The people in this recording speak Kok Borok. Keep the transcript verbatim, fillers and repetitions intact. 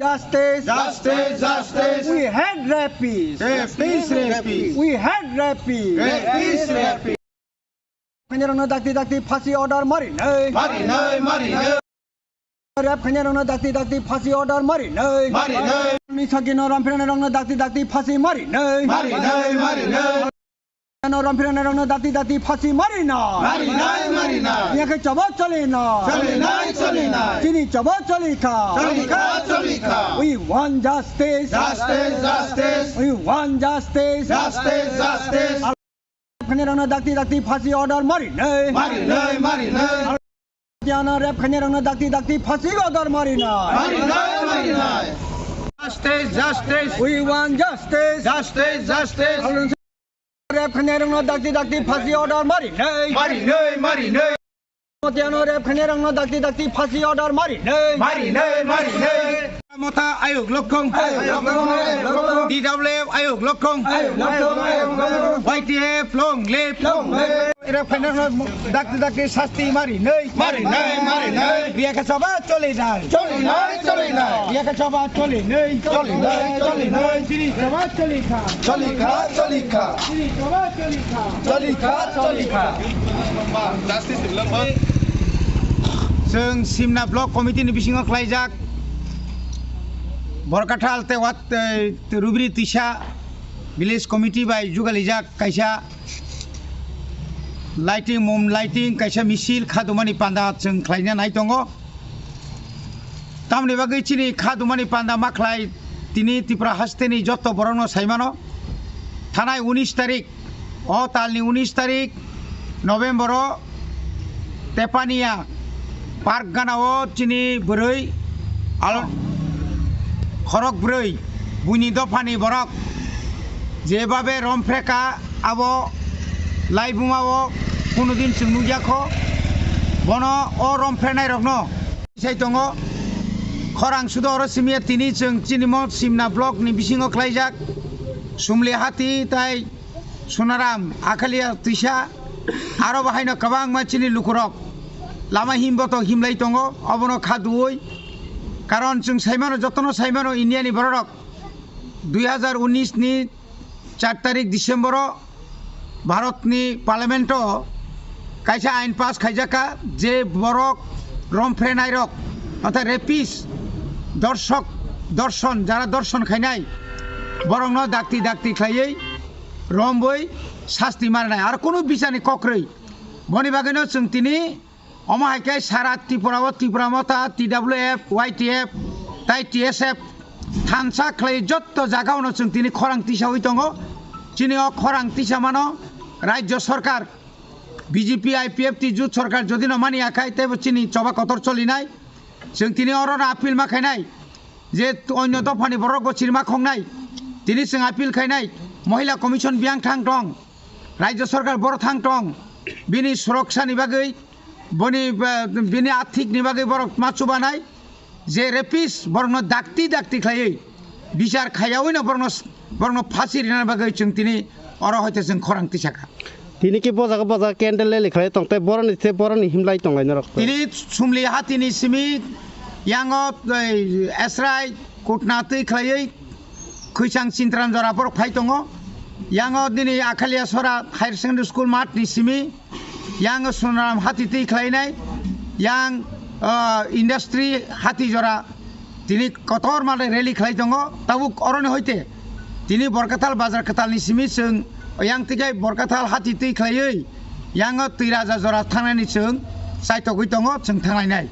Justice. Justice, justice. We hate rapists. Rapists, rapists. We hate rapists. Rapists, rapists. Khainai rokno dakti dakti phasi order mari nai. Mari nai, mari nai. Rape khainai rokno dakti dakti phasi order mari nai. Mari nai. Ni sagino rom phirnai rokno dakti dakti phasi mari nai. Mari nai, mari nai. Ano rom phirnai rokno dakti dakti phasi mari nai. Mari nai, mari nai. Yakhe choba choli nai. Choli nai, choli nai. Chini choba choli kha. Choli kha, choli kha. We want justice. Justice, justice. We want justice. Justice, justice. Khainai rokno dakti dakti phasi order mari nai. Mari nai, mari nai. Ano rape khainai rokno dakti dakti phasi order mari nai. Mari nai, mari nai. Justice, justice. We want justice. Justice, justice. Rape khainai rokno dakti dakti phasi order mari nai. Mari nai, mari nai. Matiano rape khainai rokno dakti dakti phasi order mari nai. Mari nai, mari nai. Motha ayuk lokong. Ayuk lokong, ayuk lokong. D W F ayuk lokong. Ayuk lokong, ayuk lokong. Y T F long live. Long live. Rape khainai rokno dakti dakti sasti mari nai. Mari nai, mari nai. Biyakhe choba choli nai. Choli nai, choli nai. Biyakhe choba choli nai. Choli nai, choli nai. Chini choba choli kha. Choli kha, choli kha. Chini choba choli kha. Choli kha, choli kha. Chwng Simna Block Committee ni bisingo khlaijak Borkathal tei wat, eh, Rubiri Twisa Village Committee bai jugalijak kaisa lighting, mum lighting, kaisa misil khadumani panda chwng khlaina nai tongo. Tamoni bagwi chini khadumani panda ma khlai, tini Tripura hasteni joto borokno saimano. Thanai unis tarik, o talni unis tarik November o Tepania park gana o chini bwrwi alo khorok bwrwi buini dophani borok jebabe romphre ka, abo laibuma o kunudin chwng nukya kho. Bono o romphrenai rokno sai tongo. Khorang sudo oro simiya tini chwng chini mo Simna block ni bisingo khlaijak Sumli Hati tai Sonaram, Akhalia Twisa, aro bahaino kwbangma chini lukurok lama himboto himlai tongo, obono kha duwi. Karon chwng saimano, jotono saimano India ni bororok dui hazar unis ni char tarik December o Bharat ni Parliament o kaisa ain pass khaijak kha je borok romphrenairok, orthat rapist, dorshok, dorshon, jara dorshon khainai borokno dakti dakti khlaiwi romwi sasti marnai, aro kunu bichani kokrwi. Boni bagwino chwng tini omo hai khe sara Tripura o Tipra Motha, T W F, Y T F, tai T S F thansa khlai jotto jagao no chwng tini khorang tisawi tongo. Chini o khorang tisa mano Rajya Sarkar, B J P, I P F T jut sarkar jodi no mani ya khai, teibo chini choba kotor cholinai. Chwng tini oro no appeal ma khainai je onyo dophani borok bo chirma khongnai. Tini chwng appeal khainai, Mohila Commission biyang thang tong, Rajya Sarkar boro thang tong, bini suroksa ni bagwi, boni, eh, bini athik ni bagwi borok ma chubanai. Je rapist borokno dakti dakti khlaiwi bichar khaiyawi no borokno, borokno phasi rina bagwi chwng tini oro hoite chwng khorang tisakha. Tini khe bojago bojago candle rally khlai tong tei boroni se boroni himlai tong lai norok. Tini Sumli Hatini simi yango, eh, Esrai kutna twi khlaiwi Khwisang Sintram jora borok phai tongo. Yango nini Akhalia Sora Higher Secondary School math ni simi, yang Sonaram hati twi khlainai, yang, ah, industry hati jora tini kotor male rally khlai tongo. Tabuk oroni hoite tini Borkathal bazar kwtal ni simi chwng yang twi kai Borkathal hati twi khlaiwi yango twi raja jora thangnani chwng chaitogwi tongo, chwng thanglainai.